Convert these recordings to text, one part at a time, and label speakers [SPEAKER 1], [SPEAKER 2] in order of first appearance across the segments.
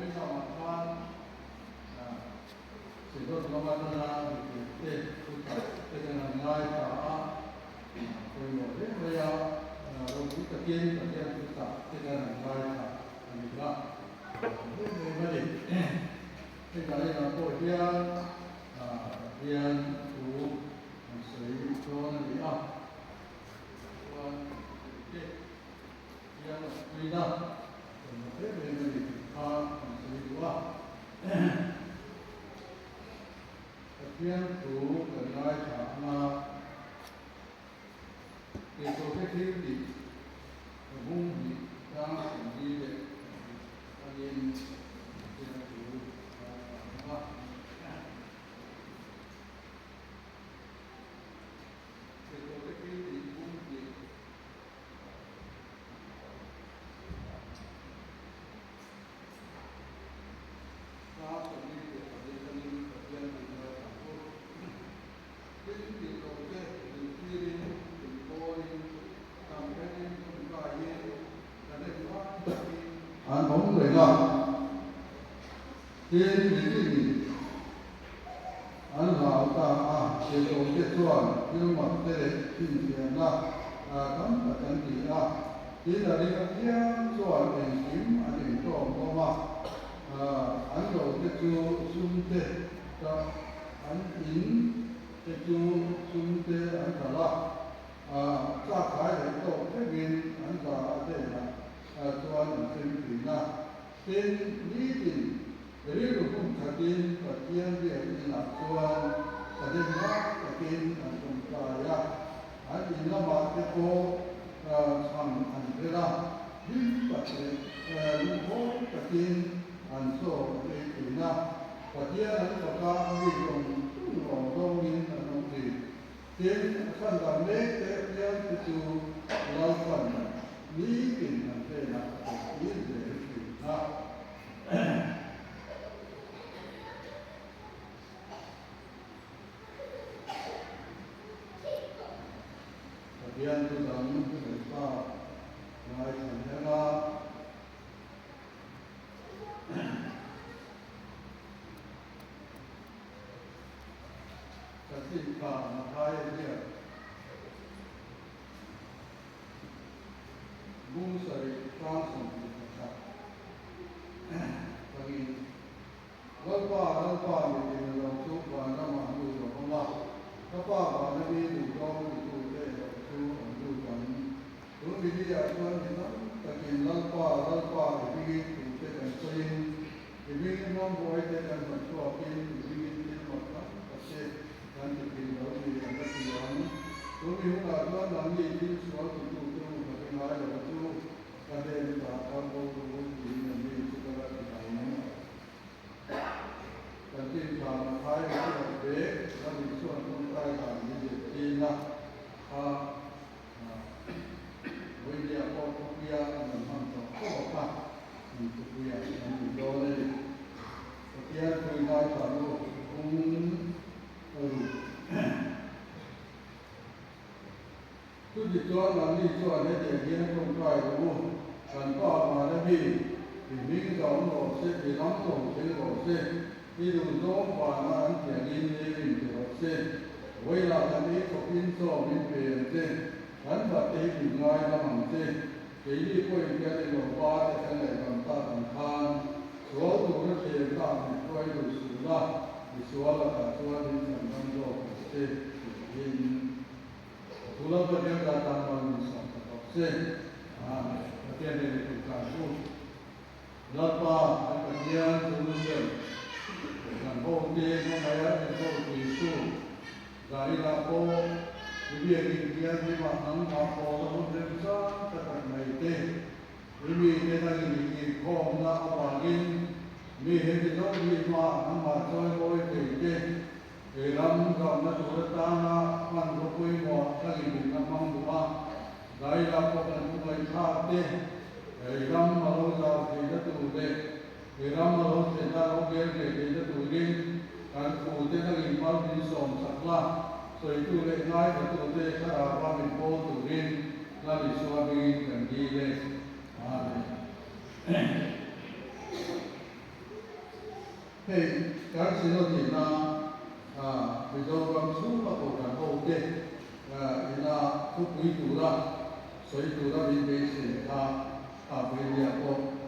[SPEAKER 1] Vawiin lamah khan Synod lama tana mipuite thuchah te kan han ngaithla a, pawimawh hle mai a, ropui takin Pathian thuchah te kan han ngaithla a ni a, hle mai a ni. Hei dahin pawh hian Pathian thu an sawi dawn a ni a, chuan mipuite hian a puina pawimawh hle mai a ni tih kha an sawi duh a. Pathian thu kan ngaithla ang a, Keipawh te thil tih ka bung hnih tlang sawmli leh pahnih atangin Pathian thu ngaithla ang a. Keipawh te thil tih bung hnih. Tlang sawmli leh pahnih atangin Pathian thu ngaithla ang u. Thil tih loh te zirtirin, inpawlin, tam thenin tawngtaiin kan en fai takin an awm reng a. Tin, mitinin an hlau ta a, tirhkohte chuan thil mak te leh chhinchhiahna tam tak an ti a. Tin, a ring apiang chuan engkim an intawm hlawm a, an lo te chu sum te ka An in te chu sum te an hralh a, chak khai leh tawk thlengin an za a hnenah chuan an sem thin a. Tin, nitin rilru hmun khatin Pathian biak inah chuan thahnem ngai takin an tawngtai a, an in lamah te pawh chhang an phel a, hlim tak leh lunghawi takin an chaw an ei thin a. Pathian an fak a, mi zawng zawng lawm zawngin an awm thin. Tin, a chhan dan mek te apiang te chu Lalpan nitin an hnenah a thawhtir zel thin a. Pathian chu dang sawi tak ngaithla hle a. Chanchin tha Mathaia hian bung sarih hrang 21 tangin Lalpa, Lalpa mitin a lo chu van ramah an lut lo vang a, ka Pa vana mi duhzawng titute erawh chu an lut ang. Tun Biblia-ah chuan mi tam takin Lalpa, Lalpa i hmingin tute kan sawiin, i hmingin rawngbawi te kan rawn chhuakin, i hmingin thil mak tam tak te kan ti thin lo ni an la ti ang. Tun mi hunah chuan nangni thil sual titute u ka hre ngai lo chu ka hnen tah kal bo ru tiin an ni chu ka la ti ang. Kan tin tha Mathai a ziak ve, Ram Isua'n tawngtai dan min zirtir a, kha Vawinia pawh thupuia an rawn hman tawh fo a kha, in thupuia an ti dawn a ni. Pathian pui ngaithla nu phung ru. Chuti chuan nangni chuan hetiang hian tawngtai rawh u, Kan Pa vana mi, i hming zau rawh se, i ram lo thleng rawh se, i duhzawng vana an tiangin leirin ti rawh se. Vawilah kan ei khawpin chaw min pe ang che, kan bat te hi min ngaidam ang che. Keini pawhin kan ei lo ba te kan ngaihdam tak ang khan, sual tura thlem tak min hruai duh suh la, misual lakah chuan min chhandam zawk ang che, tiin. Thu lo Pathian ta tan mal min sawm ta tawp che. Amen. Pathian nen i tawngtai ang u. Lalpa kan Pathian chu nu ber kan ho te hmangaih a enkawl thintu Zainah pawh i biakin hian hlimah nangmah pawla hun remchang ka tak mai te i mite dangin i inkhawmna avangin mi heti zawng hi hmaah nangmah chawimawi thei te He ram zamna tur atana hmanraw pawimawh ka inrinna hmang duh a, Daila pawh kan thu ngaihthlak te, he ram a lo zau theihna tur leh he ram a lo thlenna lo vel ve theihna turin kan phute dangin mal min sawm sak la, sawitu leh ngaithlatute thlarau a min pawl turin Lal Isua hmingin kan dil e. Amen. Hei kan Synod ina Mizoram chhunga kohhran hote ina thupui tura sawi tura min beisei kha a vawinia pawh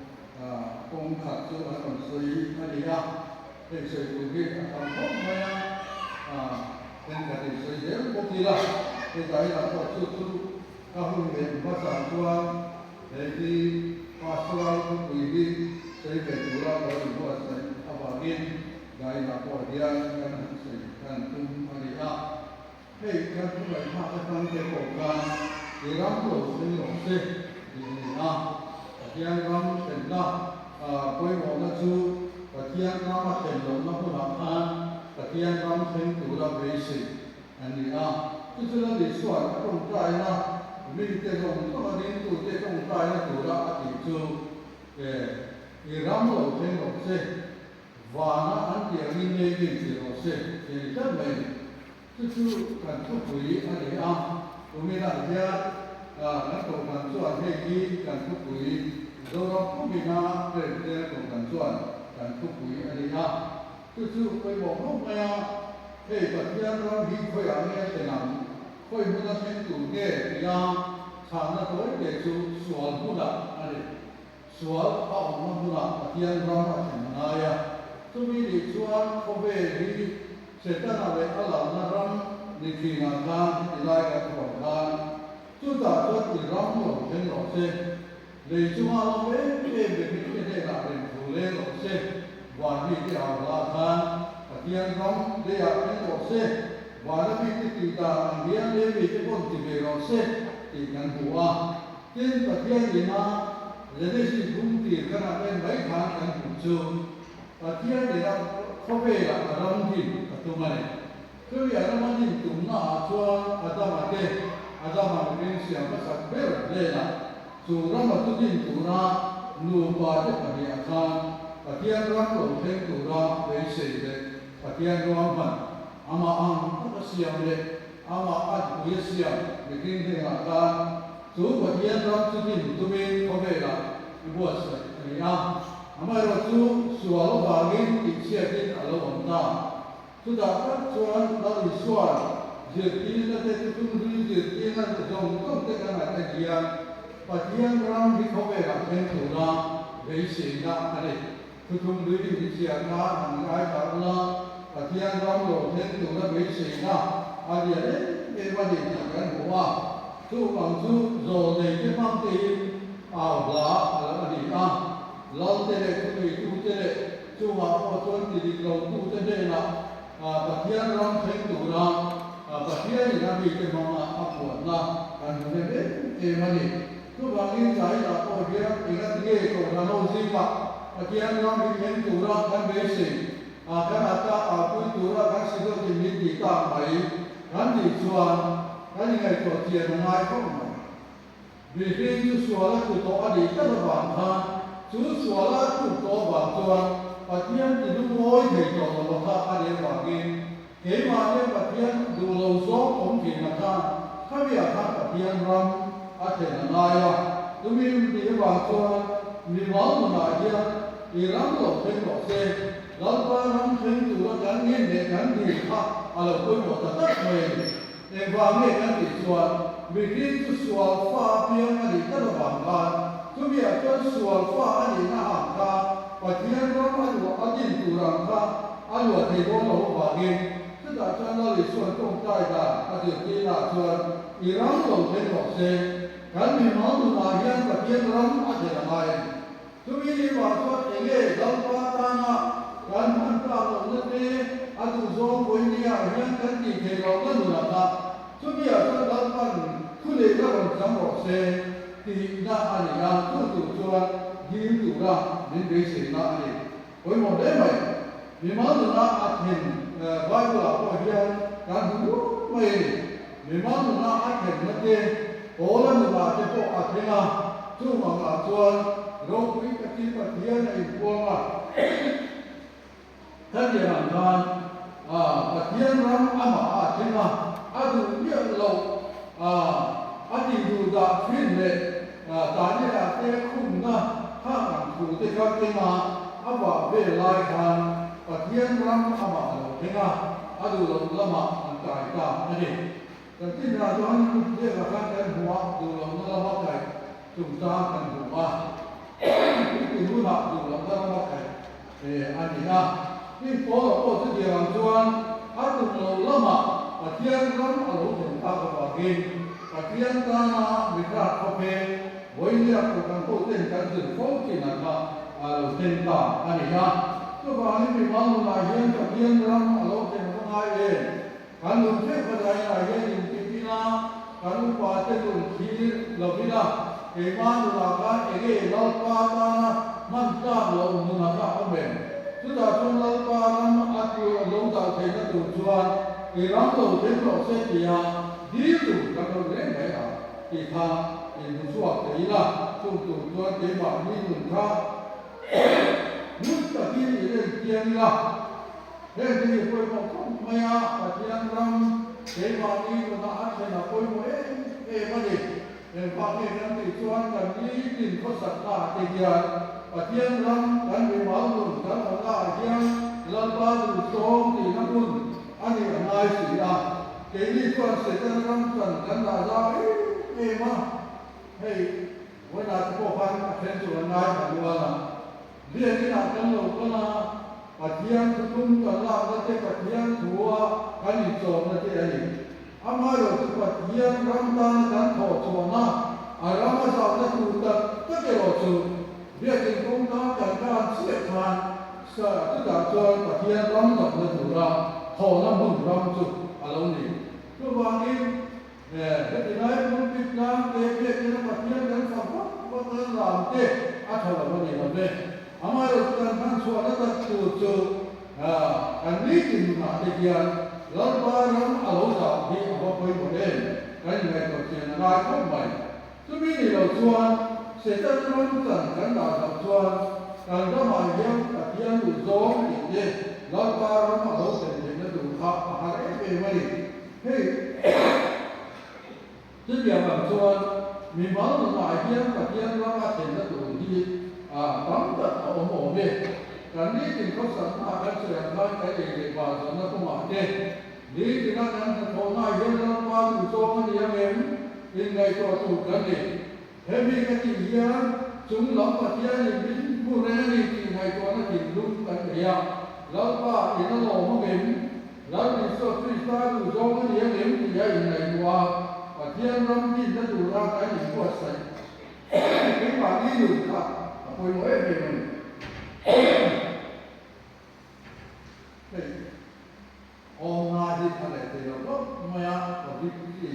[SPEAKER 1] kawng khat chu an rawn sawi a ni a. Hei sawi tur hi a tam khawp mai a, thenkhatin sawi zel bawk ila, hetah inah pawh chu chu ka hun leh hmasa chuan hei hi pastoral thupui hi sawi ve tura ka lo inbuatsaih avangin dainah pawh hian kan han sawi kan tum a ni a. Hei kan thu ngaihthlak atang te pawh khan i ram lo thleng rawh se tih a ni a. Pathian ram thlenna pawimawhna chu Pathian ram a thlen lohna hmunah khan Pathian ram thleng tura beisei a ni a. Chu chu Lal Isua'n a tawngtaina mite zawng zawnga ringtute tawngtaina tura a tih chu i ram lo thleng rawh se, vana an tih angin ngei ngei ti rawh se tih a ni tlat mai a ni. Chu chu kan thupui a ni a, kuminah hian kan kohhran chuan hei hi kan thupui, Mizoram pumina Presbyterian kohhran chuan kan thupui a ni a. Chu chu pawimawh khawp mai a, hei Pathian ram hi khawiah nge a thlen ang, khawi hmuna thleng tur nge tia chhanna tawi te chu sual hmunah a ni. Sual a awmna hmunah Pathian ram a thlen ngai a, chumi nih chuan khawvel hi Setana leh a lalna ram ni thinah khan heti lai kan thuam khan chutah chuan i ram lo thleng rawh se, lei chunga lo em em mihringte hnenah reng thu leng rawh se, van mite au hla khan Pathian ram leiah thleng rawh se, vana mite tih dan ang hian lei mite pawn ti ve rawh se tih kan hmu a. Tin, Pathian ina Genesis bung tir kan han en mai khan kan hmuh chu Pathian ina khawvelah a ram din a tum a ni. Chumi a ram a din tumna ah chuan Adama te, Adama mihring siam hmasak ber hnenah chu ram a chu din tura nupa te pahniha khan Pathian ram lo thleng tura beisei leh Pathian ruahman amah ang taka siam leh Amah a pui a siam mihring hnenah khan chu Pathian ram chu din tumin khawvelah i buatsaih a ni a. Amaherawh chu sual avangin tihchhiatin a lo awm ta. Chutah tak chuan Lal Isua'n zirtirna te chu tumhlui zirtirna zawng zawng te kan han en hian Pathian ram hi khawvelah thleng tura beiseina a ni. Thuthung lui inchhiar khan han ngai ta ula, Pathian ram lo thleng tura beiseina a lian em em a ni tih kan hmu a. Chuvang chu zawlneite hmang tein au hla a lo a ni a. Lalte leh thuneitute leh chungah pawh chuan ti dik lotute hnenah Pathian ram thleng tura Pathianin a mite hmanga a puanna kan hmu hnem em em a ni. Chuvangin China pawh hian engati nge kohhran ho zingah Pathian ram hi thleng tura kan beisei a, kan ata aupui tura kan si deuh tih min tih tak mai kan tih chuan kan ingaihtuah chian a ngai khawp mai. Mihring chu sual a tlu tawh a nih tlat avang khan chu sual a tluk tawh avang chuan Pathian ti lungawi thei tawh lo a kha a nih avangin Keimahnia Pathian duh lo zawng awm thin a khan khamiah khan Pathian ram a thlen a ngai a, chumi nih avang chuan mimal nunah hian i ram lo thleng rawh se, Lalpa ram thleng tura kan ngen leh kan dil kha a lo pawimawh ta tak mai a ni. Engvang nge kan tih chuan mihring chu sual fa piang a nih tlat avang khan chumiah chuan sual fa a nihna ang kha Pathian ram a luah a din tur ang kha a luah thei dawn lo avangin chutah chuan Lal Isua'n tawngtai dan a zirtirnaah chuan i ram lo thleng rawh se, kan mimal nunah hian Pathian ram a thlen a ngai a ni. Chumi ni vang chuan enge Lalpa tana kan hman tlak lohna te a duhzawng vawinia hian kan tih theih lohna nunah kha chumi-ah chuan Lalpa'n thu neihna rawn chang rawh se tihna a ni a, chu tur chuan dil tura min beiseina a ni. Pawimawh hle mai. Mimal nuna a thlen Bible-ah pawh hian kan hmu nual mai a ni. Mimal nuna a thlenna te, Paula nunah te pawh a thleng a, chung angah chuan ropui takin Pathian a inpuang a. Khatiang ang khan Pathian ram amah a thleng a, a duh miah loh a tih duh dah thin leh Daniela te khumna khang ang thu te kha keng a, a vah vel lai khan. Pathian ram amah a lo thleng a, a duh loh lamah an kai ta a ni. Kan tinrah chuan Biaka khan kan hmu a, duh lohna lama kai chungchang kan hmu a, Puitling hunah duh lohna lama kai a ni a. Tin, Paula pawh chutiang ang chuan a tum loh lamah Pathian ram a lo thlen tak avangin Pathian tana mihrat khawphe vawinia Kohhran hoten kan zir fo thin ang kha a lo thleng ta a ni a. Chuvangin mimal nunah hian Pathian ram a lo thlen va ngai em? Kan nun theuh kha dainah hian intik ila, kan upate nun thlir lo ila, keimah nunah khan enge Lalpa tana hman tlak loh nuna kha a awm em? Chutah chuan Lalpa ram a lo dal theihna tur chuan i ram lo thleng rawh se tia dil tur kan lo reng mai ang tih kha inhmuchhuak thei ila, chung tur chuan keimahni nun kha ngun takin i en chiang ila. Heng te hi pawimawh khawp mai a, Pathian ram keimahni nuna a thlen a pawimawh em em a ni. Engvah nge kan tih chuan kan nitin khawsakna ah te hian Pathian ram kan mimal nun kan awmna ah hian Lalpa duhsawm tihna hmun a nih a ngai si a. Keini chuan Setana ram chan kan dah zau em em a, hei vawiinah te pawh khan a then chu an ngai thla nual a. Biakin ah kan lo kal a, Pathian thutlum kan lakna te Pathian thua kan inchawmna te a ni. Amaherawh chu Pathian ram tana kan thawh chhuahna, a ram a zauhna tur tak tak erawh chu biakin kawngka kan tan chiah khan sa chutah chuan Pathian ram zauhna tura thawhna hmun ram chu a lo ni. Chuvangin Heti lai pulpit tlang te biakin a Pathian kan fak vak vak kan lam te a tha lo a ni lo ve. Amaherawhchu kan hman chhuahna tak tur chu kan nitin nunah te hian Lalpa ram a lo zah hi a va pawimawh em? Kan inngaihtuah chian a ngai khawp mai. Chumi ni lo chuan Satan ram chan kan dah loh chuan kan ramah hian Pathian duh zawng tih te Lalpa ram a lo thlen theihna tur kha a har em em a ni. Hei chutiang ang chuan mimal nunah hian Pathian ram a thlenna tur hi tam tak a awm awm e. Kan nitin khawsakna kan sawi ang khan kan ei leh bal zawhna kawngah te nitina kan hnathawhnaah hian Lalpa duhzawng a ni ang em? Inngaihtuah tur kan ni. Hemi ka tih hian chung lam Pathianin min hmu reng a ni tih ngaihtuahna thinlung kan nei a, Lalpa in a lawm ang em? Lal Isua Krista duhzawng a ni ang em tih a inngaihtuah a, Pathian ram dinna tura kan inbuatsaih keimahni nun kha a pawimawh em em a ni. Hei. Awmna hi a leh thei lo hlauh mai a, Covid hi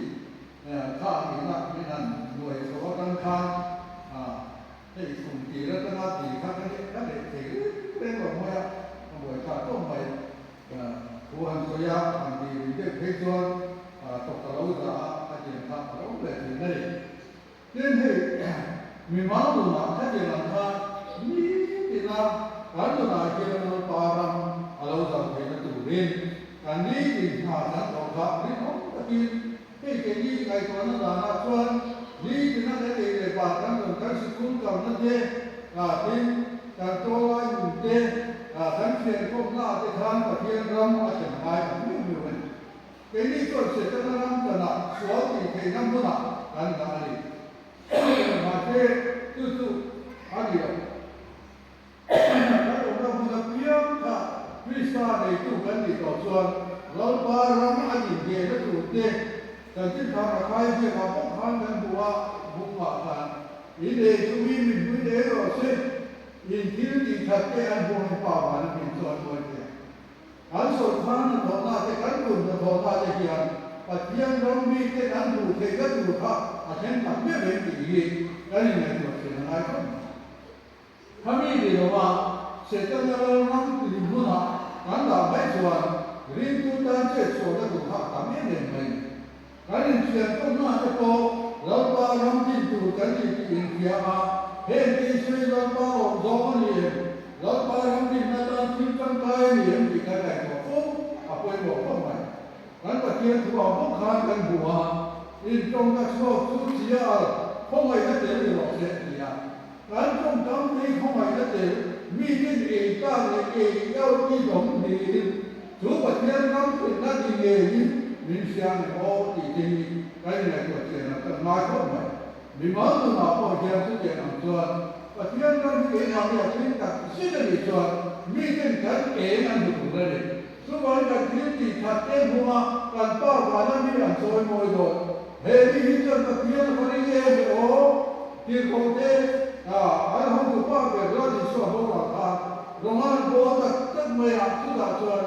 [SPEAKER 1] kha a nihna min han nuai chho atang khan hei kum tir atanga ti kha ka nih ka leh thei reng reng lo mai a, a buai thlak tawp mai. Thu han sawi a, han ti ri deuh phei chuan thawk ka lo za a, a tiang kha a lo leh thin a ni. Tin hei mimal nunah khatiang ang khan nitina kan nunah hian Lalpa ram a lo zau theihna turin kan nitin hna kan thawh kha rinawm takin hei keini ngaihtuahna danah chuan nitina kan ei leh bar kan rawn kan sikul kalna te tin kan tawlai nun te kan thiankhawmna ah te khan Pathian ram a thlen ngai tak miau miau a ni. Keini chuan Setana ram tanah sual tih theihna hmunah kan dah a ni. Mahse, chu chu a ni lo. Kan awmna hmun apiang kha Krista neitu kan nih tawh chuan Lalpa ram a inhehna tur te kan thilthar a khai ziakah bawk khan kan hmu a, bukah khan in ei chu mi mihmuin ei rawh se, in thil tih that te an hmuh ang pa van a hmin chu an buai thei ang. Kan sawrkar hnathawhna te, kan kum hnathawhna te hian Pathian ram mite kan hmuh theihna tur kha a thleng tak meuh em tih hi kan inngaihtuah thin a ngai khawp mai. Khami ni lova Setana lalram tling hmunah kan dah mai chuan ringtu tan chetsualna tur kha a tam em em mai. Kan inthiankhawmna te pawh Lalpa ram din tur kan ni tih inhria a, heng te hi sawi Lalpa rawh zawng a ni em? Lalpa ram dinna tan thil tangkai a ni em tih kan ngaihtuah fo a pawimawh khawp mai. Kan Pathian thu ang bawk khan kan hmu a, intawngka chhuak chu chia al khawngaihna tel ni rawh se a ti a. Kan tawngtam te hi khawngaihna tel mite niin. ei tlak leh ei ioh itawm niin chu Pathian ram thlenna ni ngeiin min hria ang em aw tih te hi kan inngaihtuah chian a kan ngai khawp mai. Mimal nunah pawh hian chutiang ang chuan Pathian ram hi keimahni a thleng tak zet a nih chuan miten kan eng an hmu tur a ni. Chuvangin kan thil tih that te hmunga kan Pa vana mi an chawi mawi dawn. He mi hi chuan Pathian a va ring em e aw! Tirhkohte an hotu pa ber Lal Isua boral khan rawng an bawl tak tak mai a, chutah chuan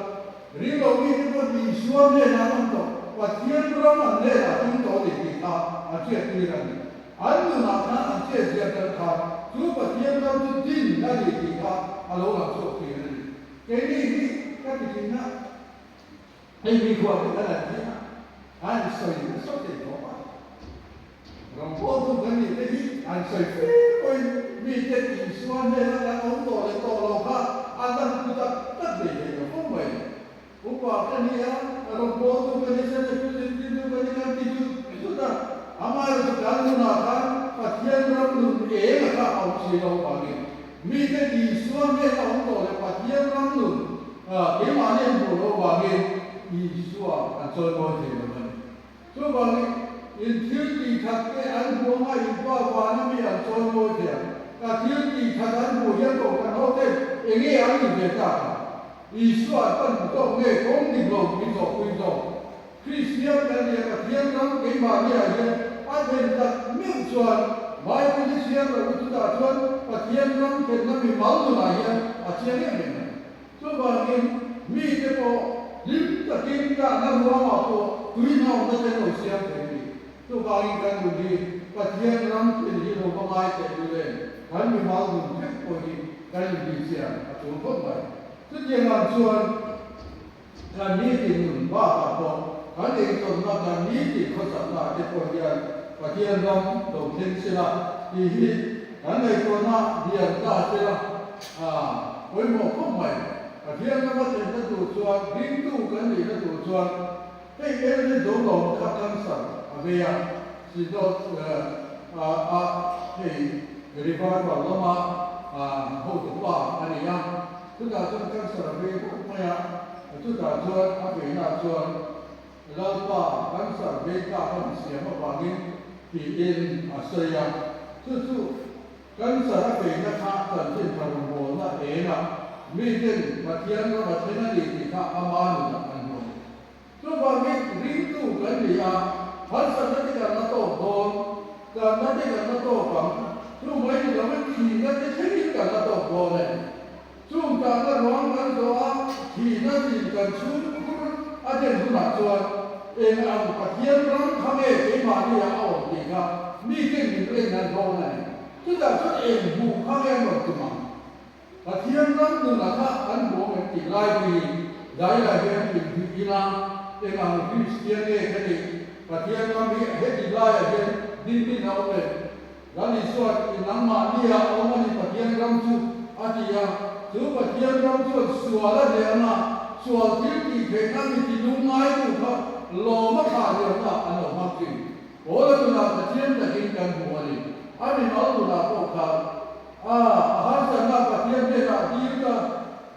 [SPEAKER 1] ringlo mite pawn Isua hnenah an awm tawh, Pathian ram an hnenah a thleng tawh a ni tih kha an hriattir a ni. An nunah khan an chet zia tel khan chu Pathian ram chu din a ni tih kha a lo lang chhuak thin a ni. Keini hi ka ti thin a, hei mi khuah te kan an thin a, an sawi nasa thei khawp a. Rawngbawltu kan nih te hi an sawi fe pawhin mite Isua hnena kan awm tawh leh tawh lo kha an la hmu tak tak thei thei lo fo mai. Upa ka ni a, rawngbawltu ka ni, Sunday School zirtirtu ka ni kan ti zut zut a, amaherawhchu kan nunah khan Pathian ram nun eng a kha a awm si lo avangin mite Isua hnena awm tawh leh Pathian ram nun keimahni an hmuh loh avangin Isua an chawimawi thei lo a ni. Chuvangin, in thil tih that te an hmu anga in pa vana mi an chawimawi thei ang. Ka thil tih that an hmuh hian ko kan ho ten enge an ni ve tak ang? Isua an pan zawk nge kawng dik lo min zawhpui zawk? Kristian kan nia Pathian ram keimahniah hian a thlen tak meuh chuan Bible hi chhiar loh u chutah chuan Pathian ram thlenna mi mal nunah hian a chiang em em mai. Chuvangin, mite pawh hlim takin tahna ruangah pawh tui hnawmna te an lo siam thei a ni. Chuvangin kan nun hi Pathian ram thil hi lo va ngai teh lul em? Kan mimal nun theuh pawh hi kan inbihchian a tul khawp mai. Chutiang ang chuan kan nitin nun bakah pawh kan eizawnna, kan nitin khawsakna te pawh hian Pathian ram lo thleng sela tih hi kan ngaihtuahna lian ta sela. A pawimawh khawp mai. Pathian lama thlenna tur chuan, ringtu kan nihna tur chuan hei en hi zo lo kha cancer a vei a, Synod a hei revival lama hotu pa a ni a, chutah chuan cancer a vei khawp mai a, chutah chuan a veina chuan Lalpa cancer vei tlak a insiam avangin tiin a sawi a, chu chu Cancer a beihna kha chanchin tha rawngbawlna eng a, miten Pathian ram a thleng a ni tih kha ama nunah an hmu a ni. Chuvangin ringtu kan ni a, harsatna te kan la tawk dawn, tlanna te kan la tawk ang, chu mai ni lovin thihna te thlengin kan la tawk dawn a ni. Chung tlanna ruang kan zawh a, thihna chin kan chhungkhur a den hunah chuan eng ang Pathian ram kha nge keimahni ah a awm tih kha miten min en an dawn a ni. Chutah chuan eng hmuh kha nge an rawn tum ang? Pathian ram nunah kha an hmu awm em tih lai hi Daila hian inhmuh ila eng ang Kristian nge ka nih? Pathian ram hi heti laiah hian dindin a awm em? Lal Isua i nangmahni ah awm a ni Pathian ram chu, a ti a. Chu Pathian ram chuan sual a hneh ang a, sual thil tih theihna mi ti lung ngaitu kha lawm a thlah liamna an lo hmang thin. Paula nunah Pathian takin kan hmu a ni. A mimal nunah pawh khan a a harsatna Pathian hnenah dil ta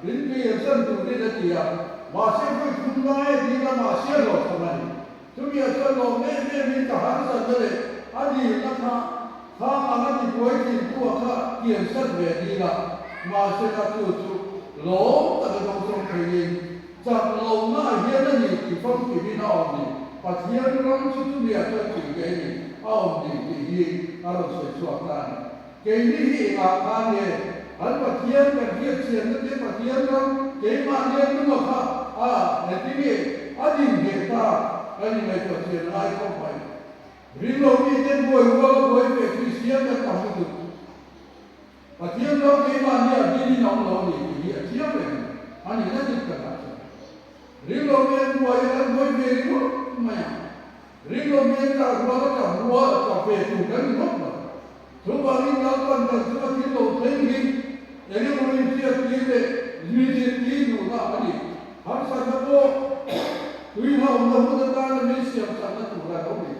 [SPEAKER 1] min keiansan turin a ti a, mahse vawi thum lai a dil a, mahse a hlawhchham a ni. Chumi-ah chuan lawm em emin ka harsatna leh a dilna kha khang anga tibuai thintu-a kha kiansat ve dil a, mahse ka chu chu lawm taka dawngsawng theiin chak lohna hian a ni tih famkimin a awm ni, Pathian ram chu chumi-ah chuan tih ve ni a awm ni tih hi a rawn sawi chhuak ta a ni. Keini hi engah khan nge kan Pathian kan hriatchhianna te Pathian ram keimahni a hnunga kha a engtin nge a din ngheh ta kan inngaihtuah chian a ngai khawp mai. Ringlo miten buai rual a buai ve Kristian kan tam lutuk. Pathian ram keimahni a dinin a awm lo a ni tih hi a chiang reng a ni na dik takah chuan. Ringlo mi an buai an buai ve ringawt mai a. Ringlo mi an kah rual a kah rual a kah ve tur kan ni ngawt lo. Chuvangin Lalpan kan chunga thil lo thleng hi eng emaw inhriat tir leh mi zirtir duhna a ni. Harsatna pawh tui hlauhna hun atana min siam chakna tur a lo ni.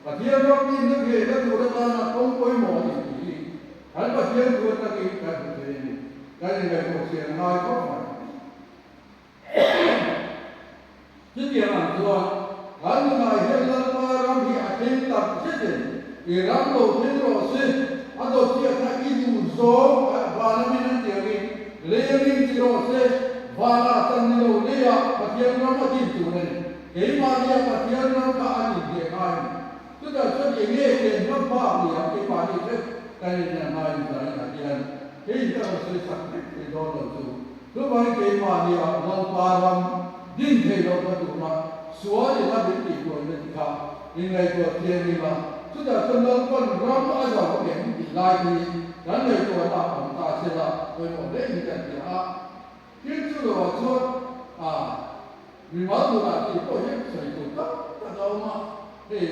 [SPEAKER 1] Pathian ram nihna nghehna tur atana kawng pawimawh a ni tih hi kan Pathian thu atangin kan hmu thei a ni. Kan inngaihtuah chian a ngai khawp mai. Chutiang ang chuan kan nunah hian Lalpa ram hi a thleng tak zetin i ram lo thleng rawh se, a dawt chiah kha i duh zawng van amin an ti angin lei amin ti rawh se, vanah chan ni lo leiah Pathian ram a din tur a ni. Keimahnia Pathian ram kha a din hneh ngai a ni. Chutah chuan eng nge ken hman bak ni ang keimahni hrep kan inneih hmain zainah hian keiin ka rawn sawi sak vek thei dawn lo chu. Chuvangin keimahnia Lalpa ram din thei lohna tura sual ina min tihbuaina ti kha inngaihtuah thiang ila, chutah chuan Lalpan ram a zo em tih lai te hi kan ngaihtuahna awm ta se la pawimawh hle in kan hria a. Tin chu loah chuan a mimal nunah tih pawh hi sawi tur tak tak a awm a, hei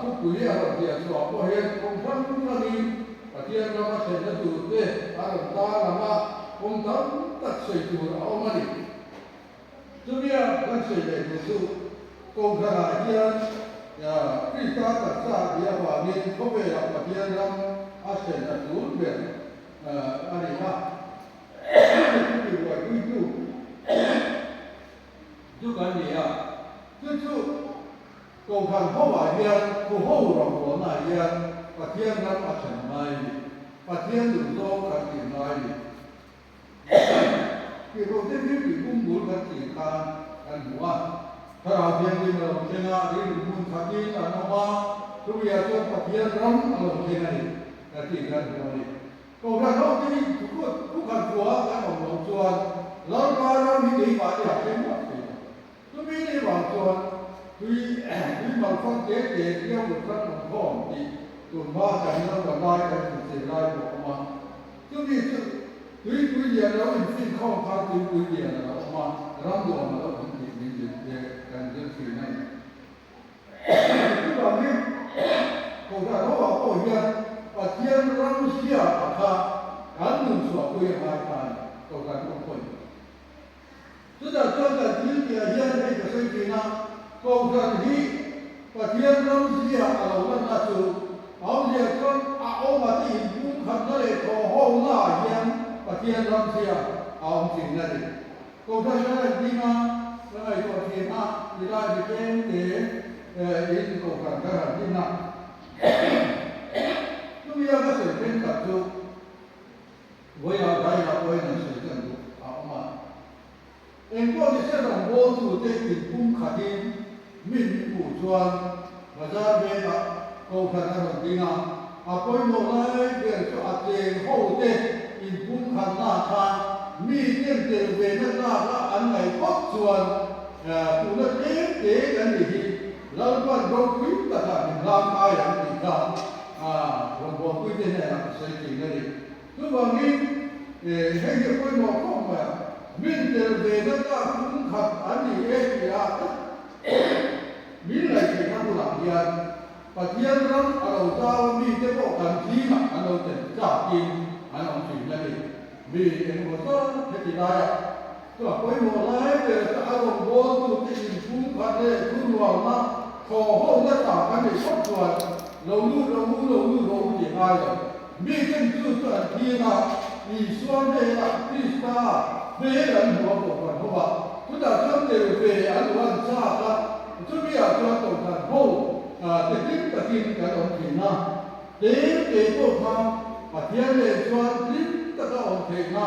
[SPEAKER 1] thupui a rawn ziah chhuah pawh hian kawng hrang hrangin Pathian rama thlenna tur te a rawn tarlang a, kawng tam tak sawi tur a awm a ni. Chumia kan sawi leh tur chu Kohhranah hian Krista taksa tih avangin khawvelah Pathian ram a thlen a tul ber a ni a. Chumi buaipuitu chu kan ni a, chu chu Kohhran hoah hian thuho rawngbawlnaah hian Pathian ram a thlen ngai a ni. Pathian duhzawng kan tih ngai a ni. Tihruhte hi tih bung bul kan tih khan kan hmu a. Thlarau Thianghlim a lo thleng a, rilru hmun khatin an awm a, chumi-ah chuan Pathian ram a lo thleng a ni, ka tih kan hmu a ni. Kohhran ho te hi thukut thukhat khua kan awm loh chuan Lalpa ram hi keimahni a thleng ngawt thei lo. Chumi ni vang chuan tui tui malfang te te tiau kut ram awm khawm tih tun hma kan lo la lai kan inchei lai pawh a awm a. Chumi chu tuipui lian lo infin khawm khan tuipui lian a lo awm a, ram nuam a lo awm tih min zirtir kan zir thin a ni. Chuvangin Kohhran hoah pawh hian Pathian ram zia a kha kan nun chhuahpui a ngai ta a ni, Kohhran ho pawhin. Chutah chuan kan thil tihah hian hei ka sawi thin a, Kohhran hi Pathian ram zia a lo lanna chu awmzia chuan a awma te inpumkhatna leh thawhhawlnaah hian Pathian ram zia a awm thin a ni. Kohhran kan han ding a, ka ngaihtuah thin a, tilai mi tlem te in Kohhran kan han din a. Chumi a ka sawi thenkhat chu Vawiah Daila pawhin an sawi kan duh a awm a. Engpawh ni se rawngbawltute inpumkhatin min hmuh chuan bazar vengah Kohhran a rawn ding a, a pawimawh lai ber chu a cheng hote inpumkhatna khan mi ten tel ve na tlak a an ngaih phawt chuan tuna tlem te kan ni hi Lalpan ropui takah min hlang kai ang tih kha rawngbawlpuite hnenah ka sawi thin a ni. Chuvangin, hei hi a pawimawh khawp mai a, min tel ve na tlak pumkhat an ni e tia min ngaihtheihna hunah hian Pathian ram a lo zau a mite pawh kan zingah an lo tel tlakin an awm thin a ni. Mi engemaw zat heti laiah chu a pawimawh lai ber chu a rawngbawltute inpumkhat leh thurualna thawhhona tlak an neih phawt chuan lo lut rawh u, lo lut rawh u tih ngai lo. Miten chu chu an thlir a, Isua hnenah Krista hmel an hmu a kohhran ho a, chutah chuan tel ve an lo an chak a, chumi ah chuan kohhran ho te hlim takin kan awm thin a, tlem te pawh kha Pathian nen chuan hlim taka awm theihna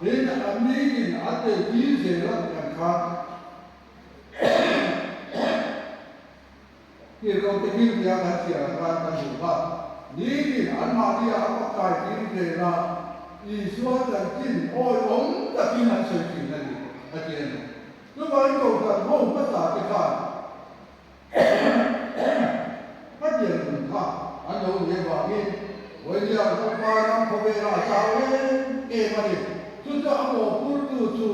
[SPEAKER 1] in an nitin an tel tir zel a tih ang khan. Tirhkohte thil tia kan chhiar atan kan duh kha nitin anmahnia a pakkai tir zel a, Isua chanchin awihawm takin an sawi thin a ni, a ti a ni. Chuvangin Kohhran ho hmasa te khan hetiang nun kha an lo ni avangin Vawinia Lalpa ram khawvela a chau em em a ni. Chu chu a mawhphurtu chu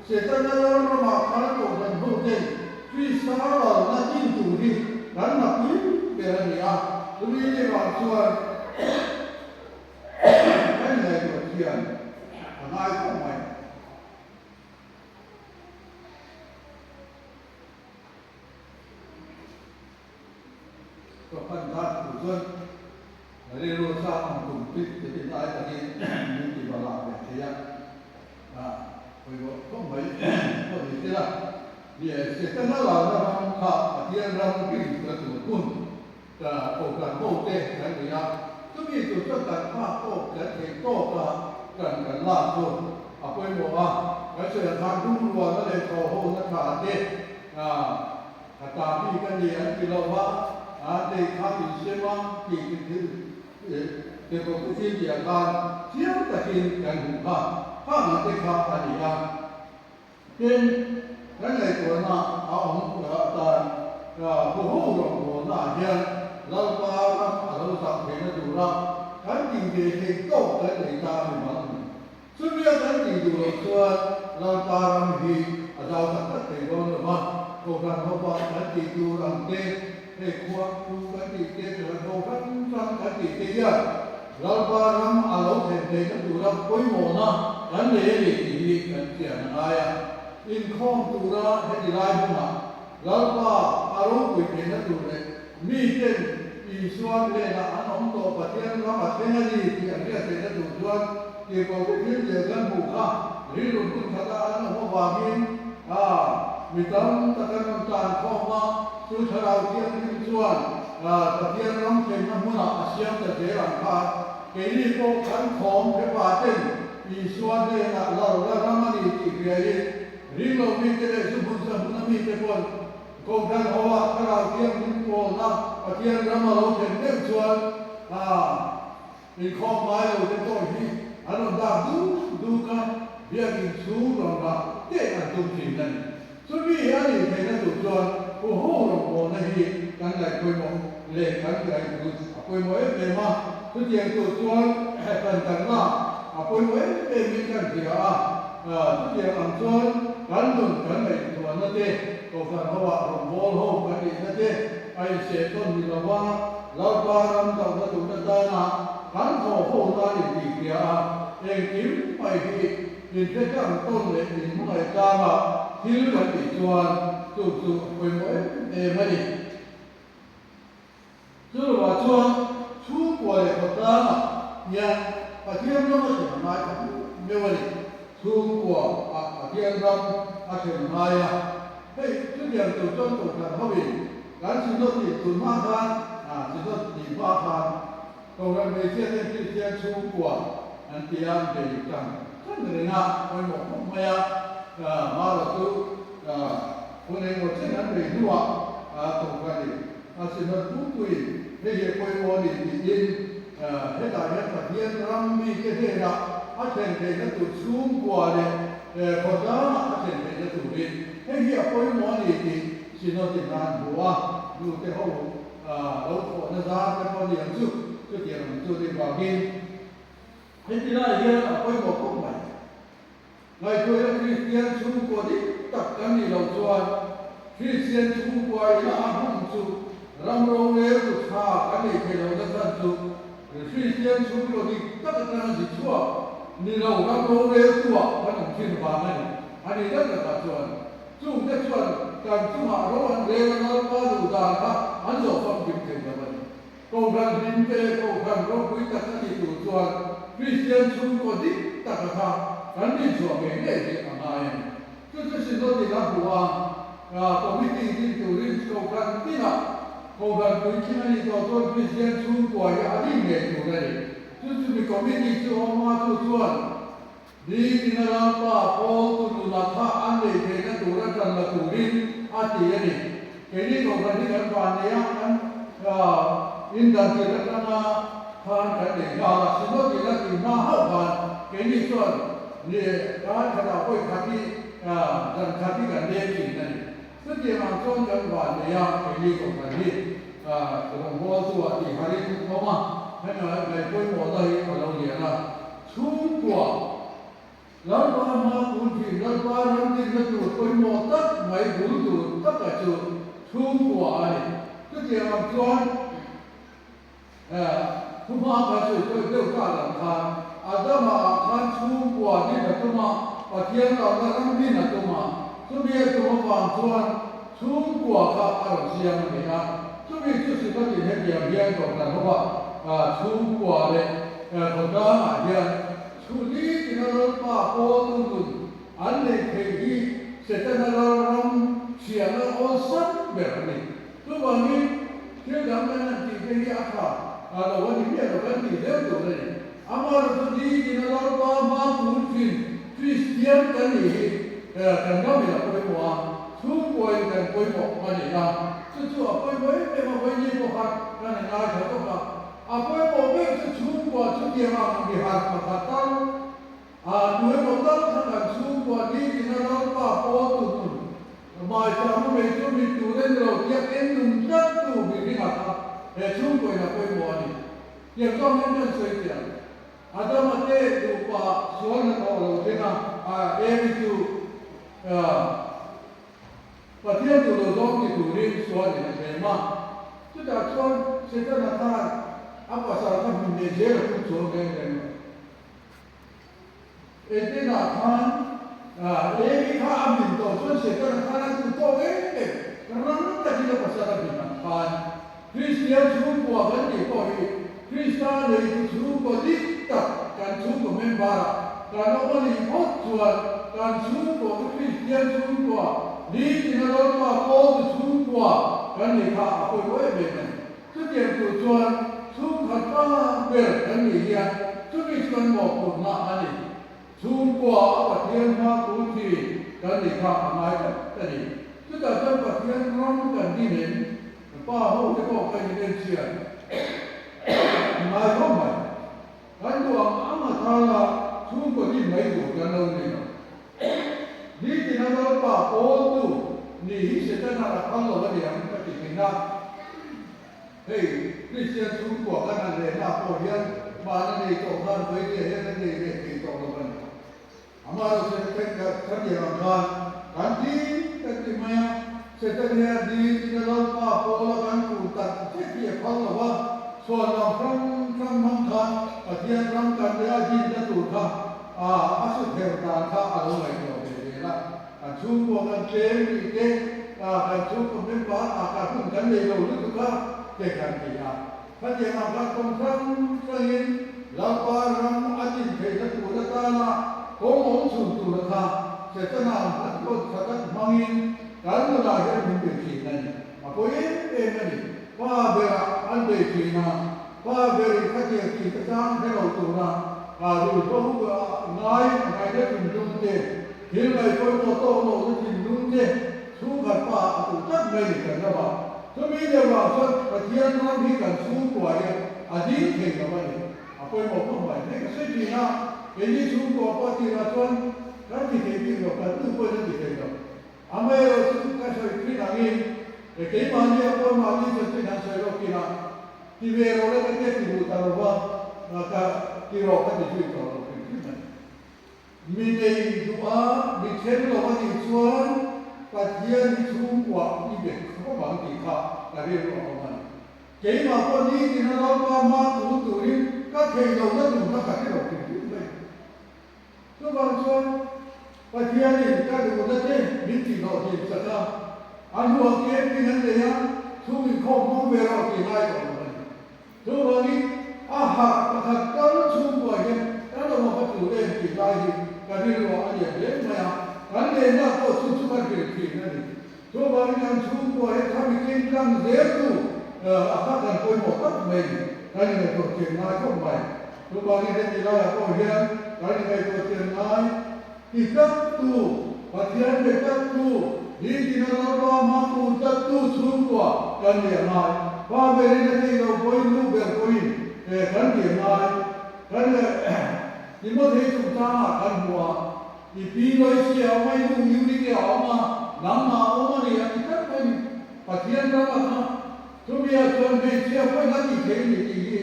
[SPEAKER 1] Setana lalramah khan Kohhran hoten Krista lalna chin tur hi kan hna pui ber a ni a, chumi ni vang chuan kan ngaihtuah thiam a ngai khawp mai. Ka pan zat thu chuan rilru sang ang tum tih te hi hnai takin min ti va lak ve. ila, ni e, Setana lalna ram kha Pathian ram rin ka tur hun ka kohhran hote kan ni a, chumi tur chuan kan phak tawk kan theih tawk a kan kan lak chu a pawimawh a, kan sawi ang khan lungrualna leh thawhhona tha te a ta bik a ni an ti lo va, a tei kha insem a tih thil Tirhkohte thil tih ah khan chiang takin kan hmuh kha khang ang te kha a ni a. Tin, kan ngaihtuahna a awm atan huho rawngbawlna ah hian Lalpa ram a lo zah theihna tura kan tih ve theih tawk kan nei ta a ni mal ang. Chumia kan tih duh loh chuan Lalpa ram hi a zau tak tak thei dawn lo va, Kohhran hopa kan tih tur ang te, hei khua thu kan tih te, Kohhran ho hrang hrang kan tih te hian Lalpa ram a lo thlen theihna tura pawimawhna kan nei a ni tih hi kan chian a ngai a. Inkhawm tura heti lai hmunah Lalpa a ropui theihna tur leh miten Isua hnenah an awm tawh Pathian ram a thleng a ni tih an hriat theihna tur chuan tirhkohte thil zel kan hmuh kha rilru hmun khata an awm avangin a mi tam tak an rawn tan khawm a, chu Thlarau Thianghlim chuan Pathian ram thlenna hmunah a siam ta zel ang khan keini pawh kan thawm hrepa ten Isua hnenah lalna ram a ni tih hriain Ringlo mite leh zu hmun sa hmuna mite pawn Kohhran hoa Thlarau Thianghlim pawlna Pathian ram a lo thlen deuh chuan a inkhawm ngai lo te pawh hi an rawn dak duk duk a, biakin chhung rawn rah teh an tum thin a ni. Chumi a nih theihna tur chuan huho rawngbawlna hi kan ngaih pawimawh leh kan ngaihhlut a pawimawh em em a, chutiang tur chuan kan kalna a pawimawh em emin kan hria a. Chutiang ang chuan kan nun kan ngaihtuahna te, Kohhran hoah rawngbâwl ho kan nihna te a inseh tawn ni lo va, Lalpa ram dohna duhna tana kan thawh ho nan intihhria a, engkim mai hi inhretlang tawn leh inhmangaih tlanga thil kan tih chuan chu chu a pawimawh em em a ni. Chu lovah chuan chhungkua leh khawtlangah hian Pathian ram a thlen a ngai tak meuh a ni. Chhungkua ah Pathian ram a thlen a ngai a, hei chutiang tur chuan Kohhran hoin kan Synod tih tun hma khan, Synod tih hma khan Kohhran hmeichhia ten Kristian chhungkua an ti a, an bei tang tang reng a, pawimawh khawp mai a, marawh chu hun engmaw chen an bei hnuah Kohhranin A Synod pumpuiin hei hi a pawimawh a ni tiin hetah hian Pathian ram mite hnenah a thlen theihna tur chhungkua leh khawtlangah a thlen theihna turin hei hi a pawimawh a ni tih Synod in a han hmu a, nute ho lo thawhna zar te pawh a ni ang chu, chutiang ang chu ni vangin heti lai hian a pawimawh khawp mai. Ngaihtuahna Kristian chhungkua dik tak kan nih loh chuan Kristian chhungkua ila a hmun chu ram rorel tu tha kan nei thei lo na chhan chu Kristian chhungkua dik tak atanga zi chhuak ni lo ram rorel tu ah kan awm thin vang a ni. A nih tak takah chuan chungte chuan kan chungah ro an rel a Lalpa duh dan kha an zawh famkim thei lo a ni. Kohhran hlimte leh kohhran ropui tak a ni tur chuan Kristian chhungkaw dik taka kha kan rinchhuah ngei ngei hi a ngai a ni. Chu chu Synod-in a hmu a, committee din turin kohhran tinah kohhran puitling a nih tawh chuan Kristian chhungkua hi a rin ngei tur a ni. Chu chu mi committee chu a awm a, chu chuan Nitin a Lalpa pawl tu nunah kha an nei theihna tura ṭan la turin a ti a ni. Keini kohhran hi kan van nei a, kan indan tirh aṭanga khan kan nei nghal a, Synod in a tih hma hauh khan keini chuan ni kar khatah vawi khat hi zan khat hi kan leng ṭhin a ni. Chutiang ang chuan kan van nei a, keini kohhran hi rawngbâwl chu a tih harin awm a, hemi ngaihpawimawhna hi a lo lian a. Chhungkua, Lalpa hma kun thin Lalpa ramdinna tur pawimawh tak mai bul tur taka chu chhungkua a ni. Chutiang ang chuan thu hma kan sawi tawi deuh tak ang khan Adama ah khan chhungkua din a tum a, Pathian lohna ram din a tum a, chumi a tum avang chuan chhungkua kha a rawn siam a ni a. Chumi chu Sitatin hetiang hian Kohhran hova chhungkua leh Khawtlangah hian chhuni tina Lalpa pawltu nun an neih theih hi Setana lalram chhiahna awlsam ber a ni. Chuvangin thil dang kan han tih te hi a tha lo a ni miah lo, kan tih zel tur a ni. Amaherawhchu nitin a Lalpa hma kun thin Kristian kan nih hi kan ram in a pawimawh a, chhungkuain kan pawimawh a ni a. Chu chu a pawimawh em em a, vawiin pawh khan kan han ngaithla tawk a. A pawimawh ber chu chhungkua chutiang ang mihar pakhat tal A tu emaw tal kha kan chhungkua nitin a Lalpa pawl tu nun hmaichang a mei chu mit tur a ni lo tia en nung tlat tu mihring ah kha he chhungkua in a pawimawh a ni. Tiang zawng hian kan sawi chiang. Adama te nupa sual hnathawh lo thleng a, a Evi chu Pathian duh lo zawng ti turin sual in a thlem a. Chutah chuan Setana khan a pasal kha hmun leh zel a tum chuang reng reng lo. Edena khan Evi kha a hmin tawh chuan Setana khan a duh tawk em em, rang takin a pasal a hmin ang khan Kristian chhungkua kan tih pawh hi Krista neitu chhungkaw dik tak kan chhungkaw member ah kan awm a nih phawt chuan kan chhungkaw chu Kristian chhungkua nitin a Lalpa pawltu chhungkua kan nih kha a pawimawh em em a ni. Chutiang tur chuan chhungkhat pa ber kan nih hian chumi chu kan mawhphurhna a ni. Chhungkua a Pathian hma thu thi kan nih kha a ngai tak a ni. Chutah chuan Pathian ram kan dinin pa ho te pawh kan inenchhiat a ngai khawp mai. Kan duh ang ang a thala chhungkaw din mai tur kan lo ni lo. Nitin a Lalpa pawltu ni hi Setana a phal lo a ni ang ka ti thin a. Hei Kristian chhungkua kan han lehna pawh hian hmana nei tawh khan vawinia hian an nei leh thei tawh lo a ni. Amaherawhchu khatiang ang khan kan ti kan ti mai a, Satan hian nitin a Lalpa pawla kan kun tak zet hi a phal lo a, chhuan lam hrang hrang hmang khan Pathian ram kan leh a dinna tur kha a a su ther dan kha a lo ngaihtuah ve zel a. Kan chhungkua kan tlem tih te, kan chhungkaw member ah kan hun kan nei lo lutuk a te kan ti a. Khatiang ang khan kawng hrang hrangin Lalpa ram a din theihna tur atana kawng awm chhun tura kha Setana ang khan kawt tha tak hmangin kan nunah hian min bei thin a ni. A pawi em em a ni. Pa berah an bei thin a, pa berin khatiang tih te chang hre lo tura duhlo ngai ngaihna thinlung te, thil ngaihpawimawh tawk lohna thinlung te chhungkhat pa a duh tlat mai ni kan ramah. Chumi deuh ah chuan Pathian ram hi kan chhungkua hian a ding thei lo a ni. A pawimawh khawp mai. Hei ka sawi thin a, keini chhungkua pawh tirah chuan kan ti thei bik lo, kan nu pawhin a ti thei lo. Amaherawhchu chu ka sawi thin angin e keimahni a pawh mahni chanchin han sawi lawk thin a, ti ve rawh le ka tia ti duh ta lo va, ka ti rawh ka ti zui tawh lo hrim hrim a ni. Mi nei duh a, mi then lo a nih chuan Pathian hi chhungkuah i bet khawp ang tih kha ka rilru a awm a ni. Keimah pawh nitin a Lalpa hma tun turin ka thei lo na tur kha ka hre lo hrim hrim mai. Chuvang chuan Pathianin ka duhna te min tihhlawhtlin sak a, a hnuah camping an nei a, chhung inkhawm hmang ve rawh tih ngai tawh lo a ni. Chuvangin a harh pakhat kal chhungkua hian kan lo va tul em tih lai hi ka rilruah a lian hle mai a, kan lenna pawh chu chu kan hril thin a ni. Chuvangin kan chhungkua hi khami king tlang zel tu a kha kan pawimawh tak mai ni, kan ingaihtuah chian ngai khawp mai. Chuvangin heti laiah pawh hian kan ingaihtuah chian ngai ti tlat tu, Pathian be tlat tu, nitin a Lalpa hma kun tlat tu chhungkua kan ni a ngai. Pa berin a thei lo pawhin nu ber pawhin kan ti a ngai. Kan Timothei chungchangah kan hmu a. I pi Loisia a awm a, i nu Eunike a awm a, nangmah a awm a ni a ti tlat mai ni. Pathian ram a kha chumia chuan hmeichhia pawhin a tih theih a ni tih hi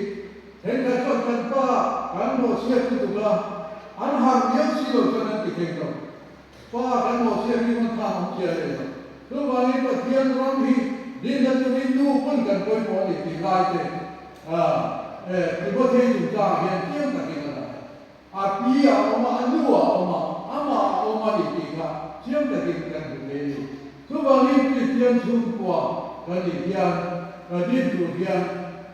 [SPEAKER 1] thenkhat chuan kan pa kan mawhchhiat lutuk a, an harh viau si lo chuan an ti thei lo. Pa kan mawhchhiat hi hman thlak awm chiah leh lo. Chuvangin Pathian ram hi dinna turin nu pawn kan pawimawh a ni tih lai te Timothei chungchangah hian chiang takin a lang a. A pi a awm a, a nu a awm a, amah a awm a ni tih kha chiang takin kan hmu thei a ni. Chuvangin Kristian chhungkua kan nih hian, ka din tur hian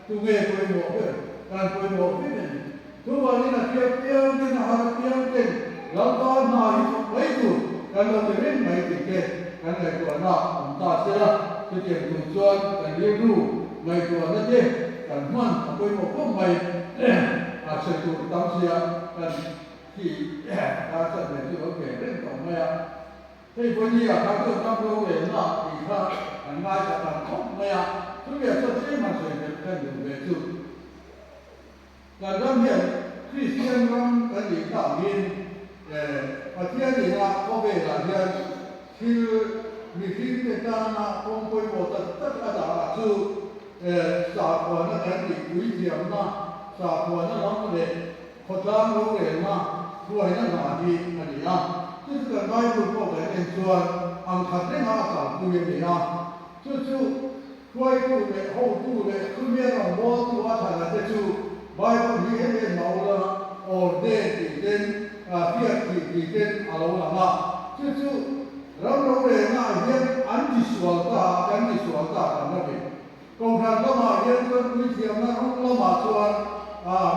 [SPEAKER 1] tunge pawimawh ber? Kan pawimawh vek a ni. Chuvangin a hriat piang ten, a harh piang ten Lalpa hna hi thawk mai tur kan lo ti reng mai tih. te kan ngaihtuahna awm ta sela, chutiang tur chuan kan rilru ngaihtuahna te kan hman a pawimawh khawp mai. A sawi tur tam sia kan thi ta chan ve chu lo ve reng tawh mai a. Hei vawinia kha chuan ram rorelna tih kha kan ngaithla tam khawp mai a, chumi ah chuan tlem han sawi belh kan duh ve chu. Kan ram hian Kristian ram kan nih tak angin Pathian ina khawvelah hian thil mihringte tana kawng pawimawh tak tak a dah ah chu sakhuana kan tih puithiamna, sakhuana lam leh khawtlang rorelna hruaina hna hi a ni a. Chu chu kan Bible pawh kan en chuan ang khat renga a kalpui a ni a. Chu chu Hruaitu leh hotu leh chumia rawngbawltu a thlan te chu Bible hi em em a ula ordain tih ten hriat thih tih ten a lo lang a, chu chu ram rorelna ah hian an ti sual ta a, kan ti sual ta kan la ni. Kohhran lamah hian chuan puithiamna rawng lamah chuan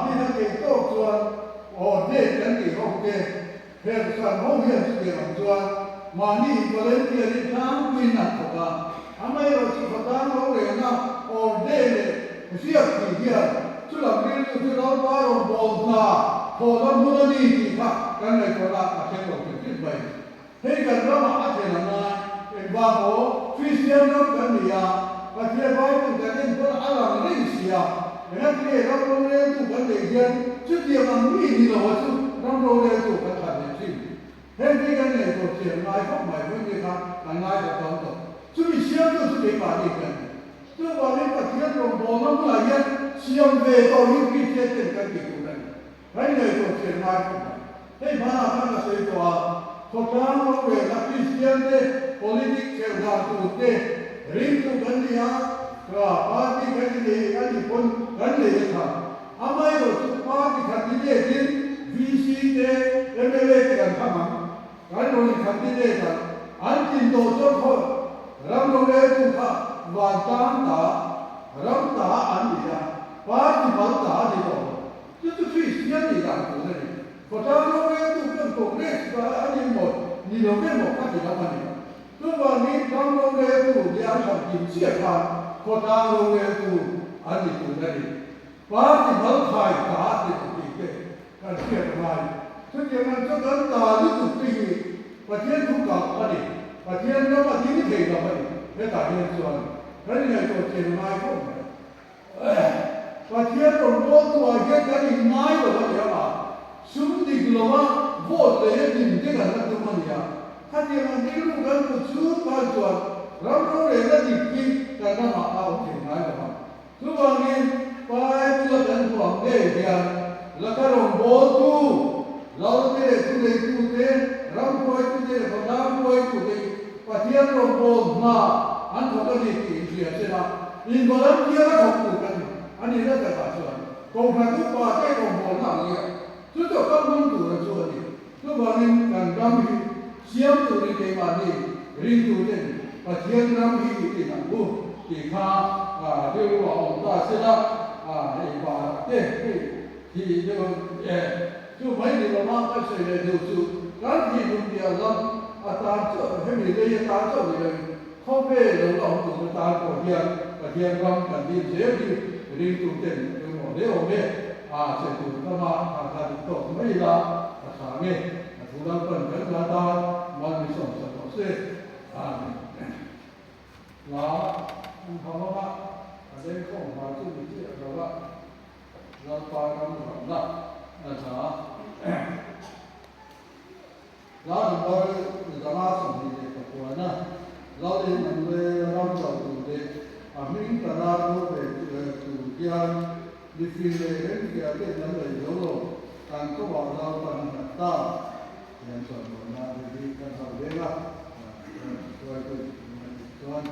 [SPEAKER 1] mi na keih tawk chuan ordain kan tih ho te Hersan ho hian chutiang ang chuan mahni volunteer in tlangpuiin an thawk a, amaherawhchu khawtlang rorelna order leh ziak tih hian chulam rilru chu Lalpa rawngbâwl hna thawhna hmun a ni tih kha kan ngaihtuahna a thleng lo hrim hrim mai. Hei kan ramah a thlen a ngai, engvang aw, Kristian ram kan ni a, Pathian Bible kan enkawl a lang reng si a, Engati nge ram roreltu kan neih hian chutiang ang mi ni lo a chu ram roreltu kan thlan leh thin? Heng hi kan ngaihtuah thiam ngai khawp mai vawi ni kha kan ngaithla tawn tawh. Chumi siamtu chu keimahni kan ni. Chuvangin Pathian rawngbawlna hmunah hian siam ve tawh hi Kristian ten kan tih tur a ni. Kan ngaihtuah thiam ngai khawp mai. Hei hmanah khan ka sawi tawh a, khawtlang rorelna Kristian te politic khelh dan tur te ringtu kan ni a, ka party kan ni nei a nih pawn kan nei a tha. Amaherawhchu party candidate in VC te mla te kan tham ang, kan rawn in candidate ang, an tlin tawh chuan khaw ram roreltu kha vantlang ta, ram ta an ni a, party mal ta a ni tawh lo. Chu chu Kristian nih dan tur a ni. Khawtlang roreltu pawn Congress va a ni maw ni lo emaw ka ti lam a ni lo. Chuvangin ram roreltu nia an thlan kim chiah khan khawtlang roreltu an ni tur a ni. Party malkhai ta a ti lo tih te kan hriat a ngai. Chutiang ang chu kan ta lutuk te hi Pathian thu kalh a ni. Pathian ram a ding thei lo a ni. Hetah hian chuan kan ingaihtuah chian a ngai khawp mai. Pathian rawngbawltu ah hian kan inngai lo a nia a, sum dik lova vote lei a din te kan la tum a nia. Khatiang ang rilru kan put chhung khan chuan ram rorelna dik hi kan ramah a awm thei ngai lo a. Chuvangin Bible a kan hmu ang ngei hian laka rawngbawltu, Lalte leh thuneitute, ram hruaitute leh khawtlang hruaitute hi Pathian rawngbâwl hna an thawk a ni tih inhria che a, involunteer a thawk tur kan ni a nih na takah chuan Kohhran upa te rawngbâwlna ang nia chu chu kal hmang tur a chu a ni. Chuvangin kan ram hi siam turin keimahni ringtuten Pathian ram hi i tin ang u tih kha rilru a awm ta sela, hei pa te hei thih deuh ang e. Chu mai ni lova kan sawi leh duh chu kan thih duh piah lam atan chauh hemi lei atan chauh ni loin khawvel lo la awm tur atan pawh hian Pathian ram kan din zel hi ringtuten pawimawh hle awm e. A che tur tama kha kha duh tawk mai ila a tha nge a thu lalpan kan la tan mal mi sawmsak rawh se. Amen. Hla an hau anga a lengkhawm hla chu ni chiah lo a. Lalpa ram ramna a hla. Hla number 526 Lalin an le ram chauh tur leh a hming tana ro ve tur hian mifing leh remhria ten an lei zo lo, kan kawah Lalpan a nghat ta. Tiang chuan lawmna te hi kan hauh veng a, hruaitu a tih chuan.